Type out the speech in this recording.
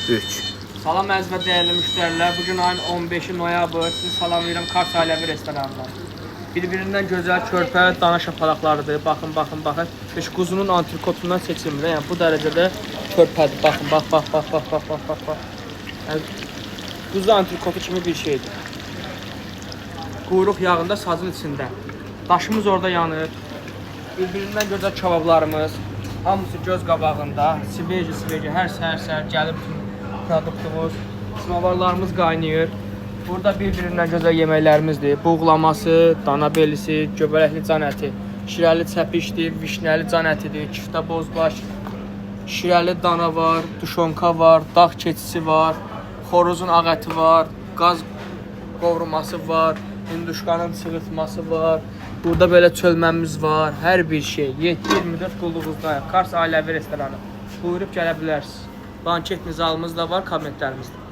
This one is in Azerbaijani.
3. Salam əziz və dəyərli müştərilər. Bu gün ayın 15-i noyabr. Sizi salamlayıram Kars Ailəvi restoranından. Bir-birindən gözəl körpə dana şapalaqlarıdır. Baxın, baxın, baxın. Heç quzunun antrikotundan seçilmir. Yəni bu dərəcədə körpədir. Baxın, bax, bax, bax, bax, bax, bax, bax, bax. Yəni quzu antrikotu kimi bir şeydir. Quyruq yağında sacın içində. Daşımız orada yanır. Bir-birindən gözəl kabablarımız. Hamısı göz qabağında. Sveji, sveji, hər səhər-səhər gəlib bütün produktumuz. Samavarlarımız qaynayır. Burada bir-birindən gözəl yeməklərimizdir. Buğlaması, dana belisi, göbələkli can əti, şirəli çəpişdir, vişnəli can ətidir, kiftə bozbaş, şirəli dana var, duşonka var, dağ keçisi var, xoruzun ağ əti var, qaz qovurması var, hinduşkanın çığırtması var. Burada belə çölməmiz var, hər bir şey. 7-24 qulluğuzdayıq. Kars Ailəvi restoranı. Buyurub gələ bilərsiniz. Banket nizamımız da var, kabinetlərimiz də.